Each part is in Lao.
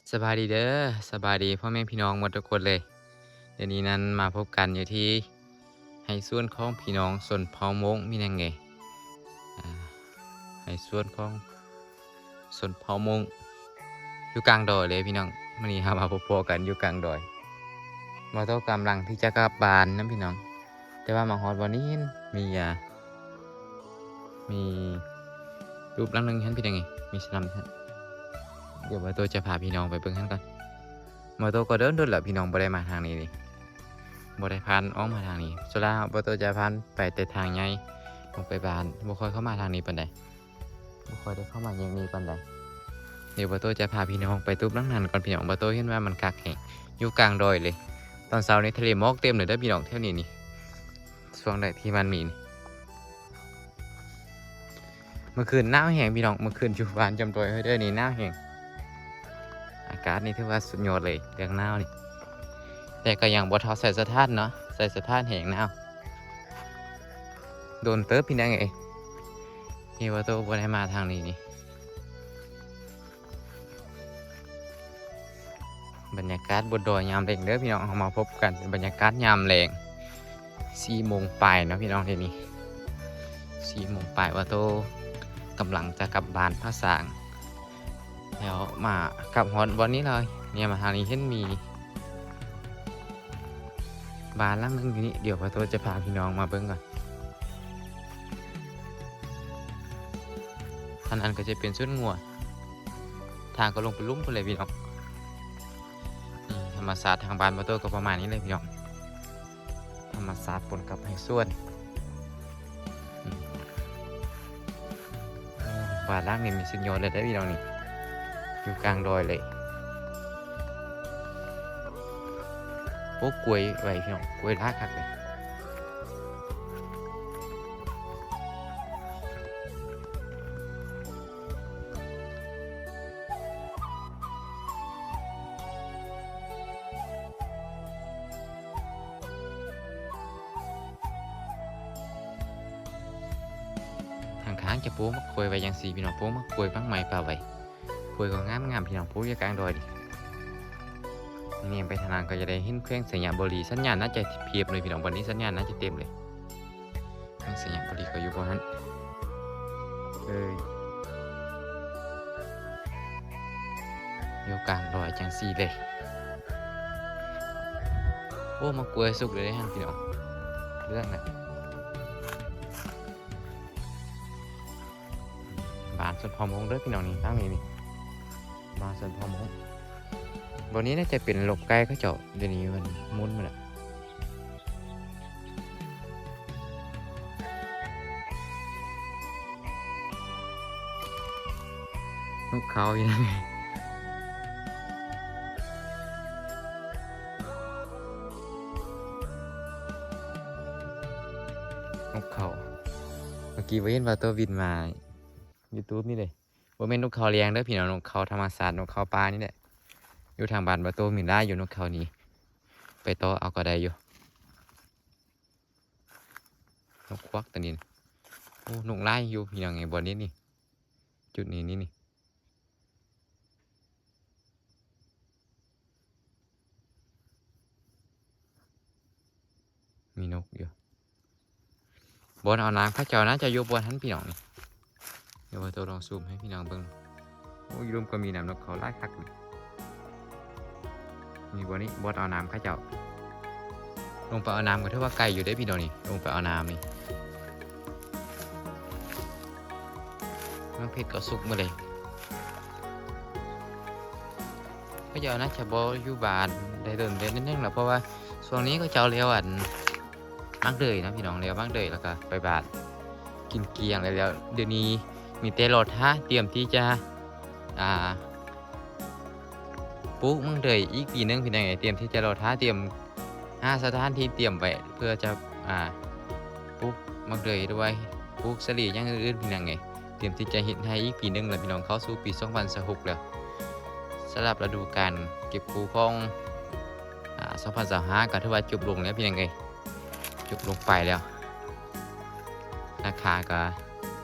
ສະບາຍດີເດີ ສະບາຍດີພໍ່ແມ່ພີ່ນ້ອງໝົດທຸກຄົນເລີຍ. ດຽວນີ້ນັ້ນມາພົບກັນຢູ່ທີ່ໄຮ່ສວນຂອງພີ່ນ້ອງຊົນເຜົ່າມົ້ງ ມີຫຍັງເອີຍ ອ່າ ໄຮ່ສວນຂອງຊົນເຜົ່າມົ້ງ ຢູ່ກາງດອຍເລີຍພີ່ນ້ອງ. ມື້ນີ້ເຮົາມາພົບພໍ້ກັນຢູ່ກາງດອຍ. ບ່າວໂຕ້ກຳລັງທີ່ຈະກັບບ້ານນຳພີ່ນ້ອງ ແຕ່ວ່າມາຮອດບ່ອນນີ້ມີ ອ່າ ມີຮູບຫຼັງໜຶ່ງຫັ້ນພີ່ນ້ອງເອີຍ ມີສະໜາມຫັ້ນ. ດຽວບ່າວໂຕ້ຈະພາພີ່ນ້ອງໄປເບິ່ງຫັ້ນກ່ອນ. ບ່າວໂຕ້ກໍດົນໆແລ້ວພີ່ນ້ອງ ບໍ່ໄດ້ມາທາງນີ້ເລີຍ ບໍ່ໄດ້ຜ່ານອອກມາທາງນີ້. ສ່ວນຫຼາຍບ່າວໂຕ້ຈະຜ່ານໄປແຕ່ທາງໃຫຍ່ລົງໄປບ້ານ ບໍ່ຄ່ອຍເຂົ້າມາທາງນີ້ປານໃດ ບໍ່ຄ່ອຍໄດ້ເຂົ້າມາແຍກນີ້ປານໃດ. ດຽວບ່າວໂຕ້ຈະພາພີ່ນ້ອງໄປຕູບຫຼັງນັ້ນກ່ອນພີ່ນ້ອງ. ບ່າວໂຕ້ເຫັນວ່າມັນຄັກແຮງ ຢູ່ກາງດອຍເລີຍ. ຕອນເຊົ້ານີ້ທະເລໝອກເຕັມເລີຍເດີພີ່ນ້ອງ ແຖວນີ້ນີ້ ຊ່ວງໃດທີ່ມັນມີນີ້. ເມື່ອຄືນໜາວແຮງພີ່ນ້ອງ ເມື່ອຄືນຢູ່ບ້ານຈຳດອຍເຮີເດີນີ້ໜາວແຮງ. ອາກາດນີ້ຖືວ່າສຸດຍອດເລີຍເລື່ອງໜາວນີ້ ແຕ່ກໍຍັງບໍ່ເທົ່າໄຊສະຖານເນາະ ໄຊສະຖານແຮງໜາວ. ດົນເຕີບພີ່ນ້ອງເອີຍ ທີ່ວ່າໂຕບໍ່ໄດ້ມາທາງນີ້ນີ້. ບັນຍາກາດບົນດອຍຍາມແລງເດີພີ່ນ້ອງ ເຮົາມາພົບກັນບັນຍາກາດຍາມແລງ ສີ່ໂມງປາຍເນາະພີ່ນ້ອງ. ດຽວນີ້ສີ່ໂມງປາຍ ບ່າວໂຕ້ກຳລັງຈະກັບບ້ານພະສາງ ແລ້ວມາກັບຮອດບ່ອນນີ້ເລີຍ. ແນມາທາງນີ້ເຫັນມີ ບ້ານຫຼັງໜຶ່ງຢູ່ນີ້ ດຽວບ່າວໂຕ້ຈະພາພີ່ນ້ອງມາເບິ່ງກ່ອນ. ທາງນັ້ນກໍຈະເປັນສວນງົວ ທາງກໍລົງໄປລຸ່ມພຸ້ນແຫຼະພີ່ນ້ອງ. ນີ້ທຳມະຊາດທາງບ້ານບ່າວໂຕ້ກໍປະມານນີ້ແຫຼະພີ່ນ້ອງ ທຳມະຊາດປົນກັບໄຮ່ສວນ. ອືມ ໂອ້ ບ້ານຫຼັງນີ້ມີສຸດຍອດເລີຍເດ້ພີ່ນ້ອງນີ້ ຢູ່ກາງດອຍເລີຍ. ໂອ້ ກ້ວຍໄວ້ພີ່ນ້ອງ ກ້ວຍຫຼາຍຄັກເລີຍ. ທາງຂ້າງຈະປູກໝາກກ້ວຍໄວ້ຈັ່ງຊີ້ພີ່ນ້ອງ ປູກໝາກກ້ວຍ ໝາກໄມ້ປ່າໄວ້. ກ້ວຍກໍງາມໆ ພີ່ນ້ອງ ປູກຢູ່ກາງດອຍນີ້. ແນມໄປທາງນັ້ນກໍຈະໄດ້ເຫັນແຂວງໄຊຍະບູລີ ສັນຍານໜ້າຈະພຽບເລີຍພີ່ນ້ອງ ບັດນີ້ສັນຍານໜ້າຈະເຕັມເລີຍ. ແຂວງໄຊຍະບູລີກໍຢູ່ບ່ອນຫັ້ນເລີຍ ຢູ່ກາງດອຍຈັ່ງຊີ້ເລີຍ. ໂອ້ ໝາກກ້ວຍສຸກເລີຍເດ້ຫັ້ນພີ່ນ້ອງ ເຫຼືອງແລ້ວ. ບ້ານຊົນເຜົ່າມົ້ງເດີພີ່ນ້ອງນີ້ ທາງນີ້ນີ້ ບ້ານຊົນເຜົ່າມົ້ງ. ບ່ອນນີ້ໜ້າຈະເປັນລົກໄກ່ເຂົາເຈົ້າ ດຽວນີ້ມັນໝຸ່ນໝົດແລ້ວ. ນົກເຂົາຢູ່ນັ້ນ ນົກເຂົາ. ເມື່ອກີ້ບໍ່ເຫັນວ່າໂຕບິນມາຢູ່ຕູບນີ້ເດ້. ບໍ່ແມ່ນນົກເຂົາລຽງເດີພີ່ນ້ອງ ນົກເຂົາທຳມະຊາດ ນົກເຂົາປ່ານີ້ແຫຼະ ຢູ່ທາງບ້ານບ່າວໂຕ້ມີຫຼາຍຢູ່ ນົກເຂົານີ້ ໄປຕໍ່ເອົາກໍໄດ້ຢູ່. ນົກຄວັກຕົວນີ້ ໂອ້ ນົກຫຼາຍຢູ່ພີ່ນ້ອງເອີຍ ບ່ອນນີ້ນີ້ ຈຸດນີ້ນີ້ນີ້. ມີນົກຢູ່ ບ່ອນເອົານ້ຳເຂົາເຈົ້າໜ້າຈະຢູ່ບ່ອນຫັ້ນພີ່ນ້ອງ. ດຽວວ່າໂຕລອງຊູມໃຫ້ພີ່ນ້ອງເບິ່ງ. ໂອ້ຍ ຢູ່ລຸ່ມກໍມີນ້ຳນົກເຂົາຫຼາຍຄັກ. ນີ້ ບ່ອນນີ້ ບ່ອນເອົານ້ຳເຂົາເຈົ້າ. ລົງໄປເອົານ້ຳກໍຖືວ່າໄກຢູ່ເດ້ພີ່ນ້ອງນີ້ ລົງໄປເອົານ້ຳນີ້. ໝາກເຜັດກໍສຸກໝົດເລີຍ. ເຂົາເຈົ້າໜ້າຈະບໍ່ຢູ່ບ້ານໄດ້ດົນເທື່ອໜຶ່ງແລ້ວ ເພາະວ່າຊ່ວງນີ້ເຂົາເຈົ້າແລ້ວອັນໝາກເດືອຍເນາະພີ່ນ້ອງ ແລ້ວໝາກເດືອຍແລ້ວກໍໄປບ້ານ ກິນກ້ຽງແລ້ວ. ດຽວນີ້ມີແຕ່ລໍຖ້າຕຽມທີ່ຈະ ອ່າ ປູກໝາກເດືອຍອີກປີໜຶ່ງພີ່ນ້ອງເອີຍ. ຕຽມທີ່ຈະລໍຖ້າ ຕຽມຫາສະຖານທີ່ຕຽມໄວ້ ເພື່ອຈະ ອ່າ ປູກໝາກເດືອຍ ຫຼືວ່າປູກສາລີຢ່າງອື່ນໆ ພີ່ນ້ອງເອີຍ. ຕຽມທີ່ຈະເຮັດໄຮ່ອີກປີໜຶ່ງແລ້ວພີ່ນ້ອງ ເຂົ້າສູ່ປີສອງພັນຊາວຫົກແລ້ວ. ສຳລັບລະດູການເກັບກູ້ຂອງ ອ່າ ສອງພັນຊາວຫ້າ ກໍຖືວ່າຈົບລົງແລ້ວພີ່ນ້ອງເອີຍ ຈົບລົງໄປແລ້ວ. ລາຄາກໍ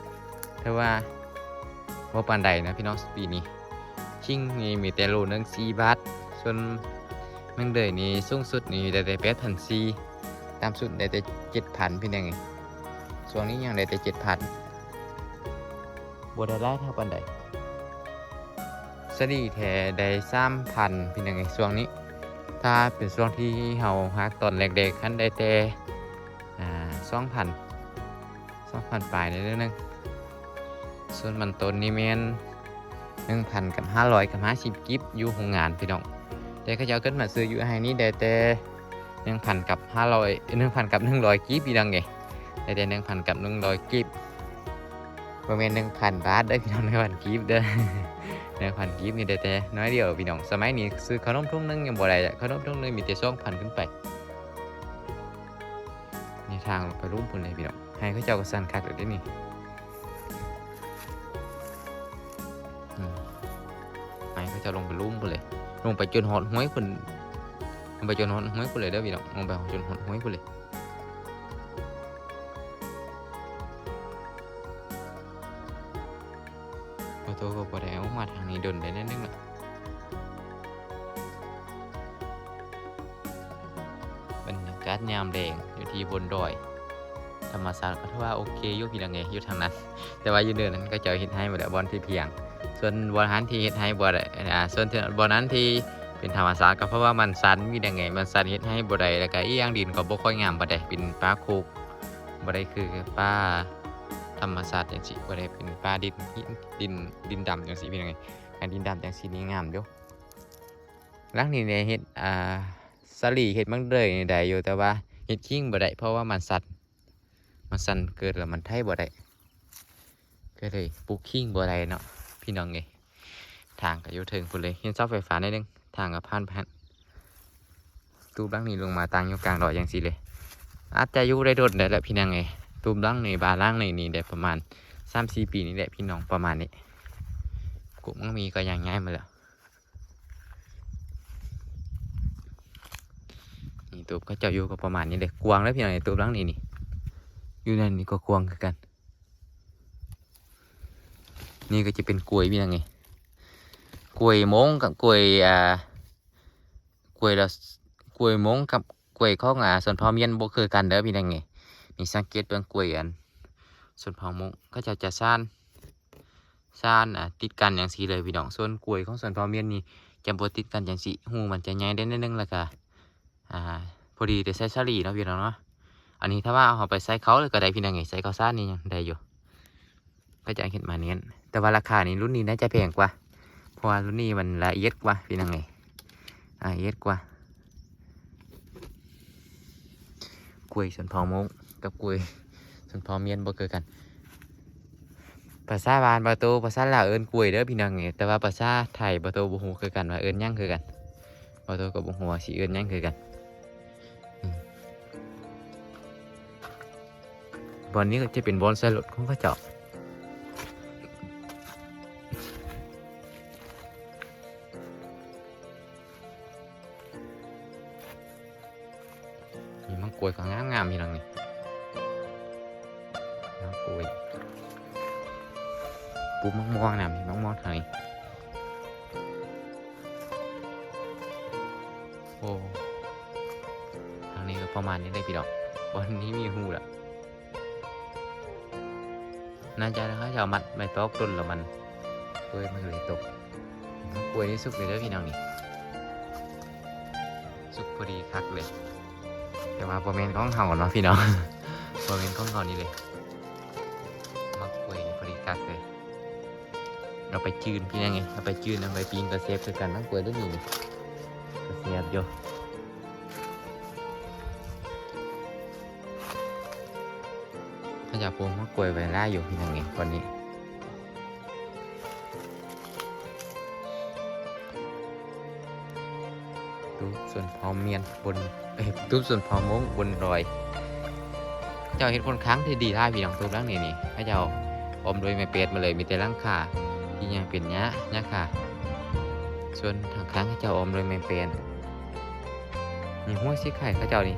ຖືວ່າບໍ່ປານໃດນະພີ່ນ້ອງ ປີນີ້ ຄິງນີ້ມີແຕ່ໂລໜຶ່ງສີ່ບາດ, ສ່ວນແມງເດີຍນີ້ສູງສຸດນີ້ໄດ້ແຕ່ແປດພັນສີ່ ຕ່ຳສຸດໄດ້ແຕ່ເຈັດພັນ ພີ່ນ້ອງເອີຍ. ຊ່ວງນີ້ຍັງໄດ້ແຕ່ເຈັດພັນ ບໍ່ໄດ້ຫຼາຍເທົ່າປານໃດ. ສາລີແທ້ໄດ້ສາມພັນ ພີ່ນ້ອງເອີຍ ຊ່ວງນີ້. ຖ້າເປັນຊ່ວງທີ່ເຮົາຫັກຕອນແລກໆ ຫັ້ນໄດ້ແຕ່ ອ່າ ສອງພັນ ສອງພັນປາຍໜ້ອຍໜຶ່ງ. ສ່ວນມັນຕົ້ນນີ້ແມ່ນໜຶ່ງພັນກັບຫ້າຮ້ອຍກັບຫ້າສິບກີບຢູ່ໂຮງງານ ພີ່ນ້ອງ, ແຕ່ເຂົາເຈົ້າເກີດມາຊື້ຢູ່ໄຮ່ນີ້ໄດ້ແຕ່ໜຶ່ງພັນກັບຫ້າຮ້ອຍ ໜຶ່ງພັນກັບໜຶ່ງຮ້ອຍກີບ ພີ່ນ້ອງເອີຍ, ໄດ້ແຕ່ໜຶ່ງພັນກັບໜຶ່ງຮ້ອຍກີບ. ບໍ່ແມ່ນໜຶ່ງພັນບາດເດີພີ່ນ້ອງ, ໜຶ່ງພັນກີບເດີ. ໜຶ່ງພັນກີບນີ້ໄດ້ແຕ່ໜ້ອຍດຽວພີ່ນ້ອງ. ສະໄໝນີ້ຊື້ເຂົ້າໜົມຖົງໜຶ່ງຍັງບໍ່ໄດ້, ເຂົ້າໜົມຖົງໜຶ່ງມີແຕ່ສອງພັນຂຶ້ນໄປ. ນີ້ທາງໄປລຸ່ມພຸ້ນເລີຍພີ່ນ້ອງ, ໄຮ່ເຂົາເຈົ້າກໍສັ່ນຄັກແລ້ວເດ້ນີ້. ອືມ ໄຮ່ເຂົາເຈົ້າລົງໄປລຸ່ມພຸ້ນເລີຍ, ລົງໄປຈົນຮອດຫ້ວຍພຸ້ນ, ລົງໄປຈົນຮອດຫ້ວຍພຸ້ນເລີຍເດີພີ່ນ້ອງ, ລົງໄປຈົນຮອດຫ້ວຍພຸ້ນເລີຍ. ບໍ່ໂຕກໍບໍ່ໄດ້ອອກມາທາງນີ້ດົນໄດ້ໜ້ອຍໜຶ່ງລະ. ບັນຍາກາດຍາມແລງຢູ່ທີ່ບົນດອຍ, ທຳມະຊາດກໍຖືວ່າໂອເຄຢູ່ພີ່ນ້ອງເອີຍ ຢູ່ທາງນັ້ນ, ແຕ່ວ່າຢູ່ເນີນນັ້ນເຂົາເຈົ້າເຮັດໄຮ່ໝົດແລ້ວ ບ່ອນທີ່ພຽງ. ສ່ວນບ່ອນຫັ້ນທີ່ເຮັດໄຮ່ບໍ່ໄດ້, ອ່າ ສ່ວນບ່ອນນັ້ນທີ່ເປັນທຳມະຊາດ ກໍເພາະວ່າມັນຊັນ ພີ່ນ້ອງເອີຍ, ມັນຊັນເຮັດໄຮ່ບໍ່ໄດ້, ແລ້ວກໍອີກຢ່າງດິນກໍບໍ່ຄ່ອຍງາມປານໃດ, ເປັນປ່າໂຄກ ບໍ່ໄດ້ຄືປ່າທຳມະຊາດຈັ່ງຊີ້, ບໍ່ໄດ້ເປັນປ່າດິນຫີນ ດິນ ດິນດຳຈັ່ງຊີ້ ພີ່ນ້ອງເອີຍ. ຄັນດິນດຳຈັ່ງຊີ້ນີ້ງາມຢູ່. ຫຼັງນີ້ໄດ້ເຮັດ ອ່າ ສາລີເຮັດໝາກເດືອຍນີ້ໄດ້ຢູ່, ແຕ່ວ່າເຮັດຄີງບໍ່ໄດ້ ເພາະວ່າມັນສັ່ນ, ມັນສັ່ນເກີດແລ້ວມັນໄຖບໍ່ໄດ້, ກໍເລີຍປູກຄີງບໍ່ໄດ້ເນາະ ພີ່ນ້ອງເອີຍ. ທາງກໍຢູ່ເທິງພຸ້ນເລີຍ, ເຫັນເສົາໄຟຟ້າໜ້ອຍໜຶ່ງ, ທາງກໍຜ່ານໄປຫັ້ນ. ຕູບຫຼັງນີ້ລົງມາຕັ້ງຢູ່ກາງດອຍຈັ່ງຊີ້ເລີຍ, ອາດຈະຢູ່ໄດ້ດົນໄດ້ລະ ພີ່ນ້ອງເອີຍ. ຕູບຫຼັງນີ້ ບ້ານຫຼັງນີ້ນີ້ໄດ້ປະມານສາມສີ່ປີນີ້ແຫຼະ ພີ່ນ້ອງ, ປະມານນີ້. ກົກມັງມີກໍຍ່າງຍ້າຍມາແລ້ວ. ນີ້ ຕູບເຂົາເຈົ້າຢູ່ກໍປະມານນີ້ເດ້, ກວ້າງເດ້ພີ່ນ້ອງ, ຕູບຫຼັງນີ້ນີ້ ຢູ່ໃນນີ້ກໍກວ້າງຄືກັນ. ນີ້ກໍຈະເປັນກ້ວຍພີ່ນ້ອງເອີຍ, ກ້ວຍມົ້ງກັບກ້ວຍ ອ່າ ກ້ວຍລະ ກ້ວຍມົ້ງກັບກ້ວຍຂອງ ອ່າ ຊົນເຜົ່າມຽນບໍ່ຄືກັນເດີພີ່ນ້ອງເອີຍ. ນີ້ສັງເກດເບິ່ງກ້ວຍອັນຊົນເຜົ່າມົ້ງ ເຂົາເຈົ້າຈະສານ ສານ ອ່າ ຕິດກັນຈັ່ງຊີ້ເລີຍພີ່ນ້ອງ. ສ່ວນກ້ວຍຂອງຊົນເຜົ່າມຽນນີ້ຈະບໍ່ຕິດກັນຈັ່ງຊີ້, ຮູມັນຈະໃຫຍ່ໄດ້ໜ້ອຍໜຶ່ງ ແລ້ວກະ ອ່າ ພໍດີໄດ້ໃສ່ສາລີເນາະພີ່ນ້ອງເນາະ. ອັນນີ້ຖ້າວ່າເຮົາໄປໃສ່ເຂົ້າເລີຍກໍໄດ້ພີ່ນ້ອງເອີຍ, ໃສ່ເຂົ້າສານນີ້ຍັງໄດ້ຢູ່. ເຂົາເຈົ້າເຮັດມາແໜ້ນ, ແຕ່ວ່າລາຄານີ້ລຸ້ນນີ້ໜ້າຈະແພງກວ່າ ເພາະວ່າລຸ້ນນີ້ມັນລະອຽດກວ່າພີ່ນ້ອງເອີຍ, ລະອຽດກວ່າ. ກ້ວຍຊົນເຜົ່າມົ້ງກັບກ້ວຍຊົນເຜົ່າມຽນບໍ່ຄືກັນ. ພາສາບ້ານບ່າວໂຕ ພາສາລາວເອີ້ນກ້ວຍເດີພີ່ນ້ອງເອີຍ, ແຕ່ວ່າພາສາໄທບ່າວໂຕບໍ່ຮູ້ຄືກັນວ່າເອີ້ນຫຍັງຄືກັນ, ບ່າວໂຕກໍບໍ່ຮູ້ວ່າຊິເອີ້ນຫຍັງຄືກັນ. ອືມ ບ່ອນນີ້ກໍຈະເປັນບ່ອນໃສ່ລົດຂອງເຂົາເຈົ້າ. ນີ້ໝາກກ້ວຍກໍງາມໆ ພີ່ນ້ອງນີ້, ໝາກກ້ວຍ. ປູກໝາກມ່ວງນຳ, ໝາກມ່ວງທາງນີ້. ໂອ້ ທາງນີ້ກໍປະມານນີ້ເດ້ພີ່ນ້ອງ, ບ່ອນນີ້ມີຮູລະ. ໜ້າຈະເຂົາເຈົ້າມັດໄມ້ຕອກຕົ້ນແລ້ວມັນ ໂອ້ຍ ມັນກໍເລີຍຕົກ. ໝາກກ້ວຍນີ້ສຸກເລີຍເດີພີ່ນ້ອງນີ້, ສຸກພໍດີຄັກເລີຍ. ແຕ່ວ່າບໍ່ແມ່ນຂອງເຮົາເນາະພີ່ນ້ອງ, ບໍ່ແມ່ນຂອງເຮົານີ້ເລີຍ. ໝາກກ້ວຍນີ້ພໍດີຄັກເລີຍ. ເອົາໄປຈືນພີ່ນ້ອງເອີຍ, ເອົາໄປຈືນ ເອົາໄປປີ້ງກໍແຊບຄືກັນ. ໝາກກ້ວຍໂຕນີ້ນີ້ກໍແຊບຢູ່. ເຂົາເຈົ້າປູກໝາກກ້ວຍໄວ້ຫຼາຍຢູ່ພີ່ນ້ອງເອີຍ ບ່ອນນີ້. ຕູບຊົນເຜົ່າມຽນບົນ ເອີຍ ຕູບຊົນເຜົ່າມົ້ງບົນດອຍ. ເຂົາເຈົ້າເຮັດຂ້ອນຂ້າງທີ່ດີຫຼາຍພີ່ນ້ອງ. ຕູບຫຼັງນີ້ນີ້ ເຂົາເຈົ້າອ້ອມດ້ວຍໄມ້ແປນໝົດເລີຍ, ມີແຕ່ຫຼັງຄາທີ່ຍັງເປັນຫຍ້າ ຫຍ້າຄາ. ສ່ວນທາງຂ້າງເຂົາເຈົ້າອ້ອມດ້ວຍໄມ້ແປນ. ມີຫົວສີໄຄເຂົາເຈົ້ານີ້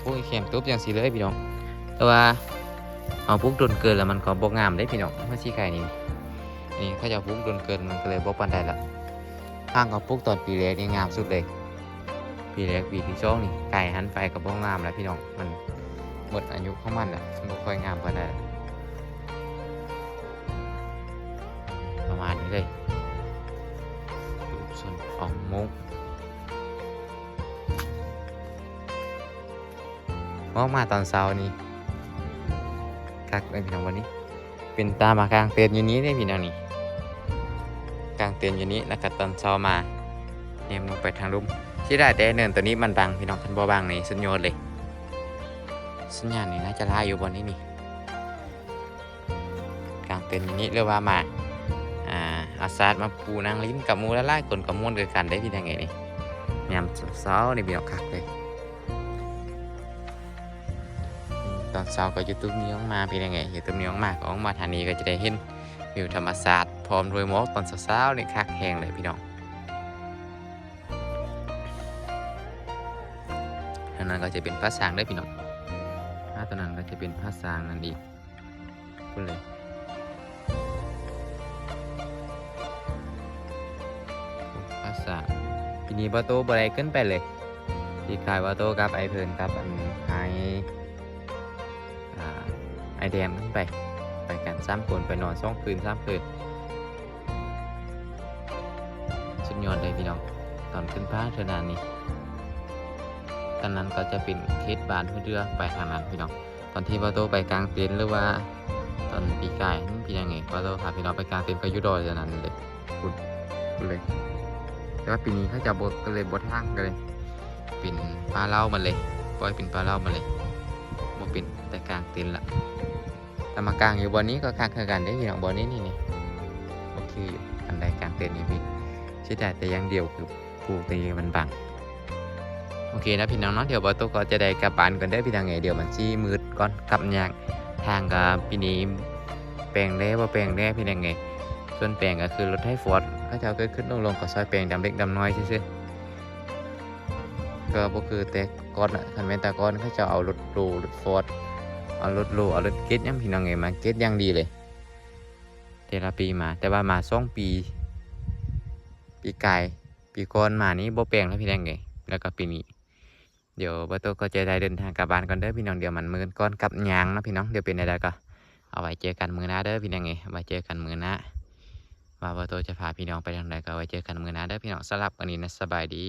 ໂອ້ຍ ແຄມຕູບຈັ່ງຊີ້ເລີຍພີ່ນ້ອງ. ແຕ່ວ່າເຮົາປູກດົນເກີນແລ້ວມັນກໍບໍ່ງາມເດ້ພີ່ນ້ອງ, ຫົວສີໄຄນີ້. ນີ້ເຂົາເຈົ້າປູກດົນເກີນ ມັນກໍເລີຍບໍ່ປານໃດລະ. ຫາກວ່າປູກຕອນປີແລກນີ້ງາມສຸດເລີຍ. ປີແລກ ປີທີສອງນີ້ ໄກ່ຫັນໄປກໍບໍ່ງາມແລ້ວພີ່ນ້ອງ, ມັນໝົດອາຍຸຂອງມັນແລ້ວ, ມັນບໍ່ຄ່ອຍງາມປານໃດ. ປະມານນີ້ເລີຍ ປູກຊົນອອກໂມງ. ອອກມາຕອນເຊົ້ານີ້ຄັກເລີຍພີ່ນ້ອງ, ວັນນີ້ເປັນຕາມາກາງເຕັນຢູ່ນີ້ເດ້ພີ່ນ້ອງນີ້, ກາງເຕັນຢູ່ນີ້ ແລ້ວກໍຕອນເຊົ້າມາແນມລົງໄປທາງລຸ່ມ. ເສຍດາຍແຕ່ເນີນໂຕນີ້ມັນບັງພີ່ນ້ອງ, ຄັນບໍ່ບັງນີ້ສຸດຍອດເລີຍ. ສັນຍານນີ້ໜ້າຈະຫຼາຍຢູ່ບ່ອນນີ້ນີ້. ກາງເຕັນຢູ່ນີ້ ຫຼືວ່າມາ ອ່າ ເອົາສາດມາປູນັ່ງຫຼິ້ນກັບໝູ່ຫຼາຍໆຄົນກໍມ່ວນຄືກັນເດ້ພີ່ນ້ອງເອີຍນີ້. ຍາມເຊົ້າໆນີ້ພີ່ນ້ອງ ຄັກເລີຍ. ຕອນເຊົ້າກໍຢູ່ຕຸ່ມນີ້ອອກມາພີ່ນ້ອງເອີຍ, ຢູ່ຕຸ່ມນີ້ອອກມາ ກໍອອກມາທາງນີ້ກໍຈະໄດ້ເຫັນວິວທຳມະຊາດ ພ້ອມດ້ວຍໝອກຕອນເຊົ້າໆນີ້ ຄັກແຮງເລີຍພີ່ນ້ອງ. ທາງນັ້ນກໍຈະເປັນພະຊາງເດີພີ່ນ້ອງ, ທາງໂຕນັ້ນກໍຈະເປັນພະຊາງນັ້ນອີກ. ພຸ້ນເລີຍ ພະຊາງ. ປີນີ້ບ່າວໂຕບໍ່ໄດ້ຂຶ້ນໄປເລີຍ, ປີກາຍບ່າວໂຕກັບອ້າຍເພິ່ນກັບອັນອ້າຍ ອ່າ ອ້າຍແດງຂຶ້ນໄປ, ໄປກັນສາມຄົນ, ໄປນອນສອງຄືນສາມຄືນ. ສຸດຍອດເລີຍພີ່ນ້ອງ, ຕອນຂຶ້ນຜາເທື່ອນັ້ນນີ້. ຕອນນັ້ນກໍຈະເປັນເຂດບ້ານຫ້ວຍເດື່ອ ໄປທາງນັ້ນພີ່ນ້ອງ. ຕອນທີ່ບ່າວໂຕໄປກາງເຕັນ ຫຼືວ່າຕອນປີກາຍນັ້ນ ພີ່ນ້ອງເອີຍ, ບ່າວໂຕພາພີ່ນ້ອງໄປກາງເຕັນກໍຢູ່ດອຍເທົ່ານັ້ນເລີຍ, ພຸ້ນ ພຸ້ນເລີຍ. ແຕ່ວ່າປີນີ້ເຂົາເຈົ້າບໍ່ ກໍເລີຍບໍ່ຖາງ, ກໍເລີຍເປັນປ່າເຫຼົ່າໝົດເລີຍ, ປ່ອຍເປັນປ່າເຫຼົ່າໝົດເລີຍ, ບໍ່ເປັນແຕ່ກາງເຕັນລະ. ແຕ່ມາກາງຢູ່ບ່ອນນີ້ກໍຄັກຄືກັນເດ້ພີ່ນ້ອງ, ບ່ອນນີ້ນີ້ ນີ້ ໂອເຄຢູ່. ອັນໃດກາງເຕັນຢູ່ພີ້, ເສຍດາຍແຕ່ຢ່າງດຽວຄື ພູທີ່ມັນບັງ. ໂອເຄນະພີ່ນ້ອງເນາະ, ດຽວບ່າວໂຕກໍຈະໄດ້ກັບບ້ານກ່ອນເດີພີ່ນ້ອງເອີຍ, ດຽວມັນຊິມືດກ່ອນກັບຍາກ. ທາງກໍປີນີ້ແປງແດ່ບໍ່ແປງແດ່ພີ່ນ້ອງເອີຍ. ສ່ວນແປງກໍຄືລົດໄຖຟອດ ເຂົາເຈົ້າຂຶ້ນໆລົງໆ ກໍຊ່ອຍແປງດຳເລັກດຳນ້ອຍຊື່ໆ, ກໍບໍ່ຄືແຕ່ກ່ອນນະ. ຄັນແມ່ນແຕ່ກ່ອນ ເຂົາເຈົ້າເອົາລົດໂຫຼ ລົດຟອດ ເອົາລົດໂຫຼ ເອົາລົດເກັດຫຍັງພີ່ນ້ອງເອີຍ ມາເກັດຢ່າງດີເລີຍ ແຕ່ລະປີມາ. ແຕ່ວ່າມາສອງປີ ປີກາຍ ປີກ່ອນມານີ້ບໍ່ແປງເລີຍພີ່ນ້ອງເອີຍ, ແລ້ວກໍປີນີ້. ດຽວບ່າວໂຕກໍຈະໄດ້ເດີນທາງກັບບ້ານກ່ອນເດີພີ່ນ້ອງ, ດຽວມັນມືດກ່ອນກັບຍາກເນາະພີ່ນ້ອງ. ດຽວເປັນແນວໃດກໍເອົາໄວ້ເຈີກັນມື້ໜ້າເດີພີ່ນ້ອງເອີຍ, ໄວ້ເຈີກັນມື້ໜ້າ ວ່າບ່າວໂຕຈະພາພີ່ນ້ອງໄປທາງໃດ ກໍໄວ້ເຈີກັນມື້ໜ້າເດີພີ່ນ້ອງ. ສຳລັບມື້ນີ້ນະ ສະບາຍດີ.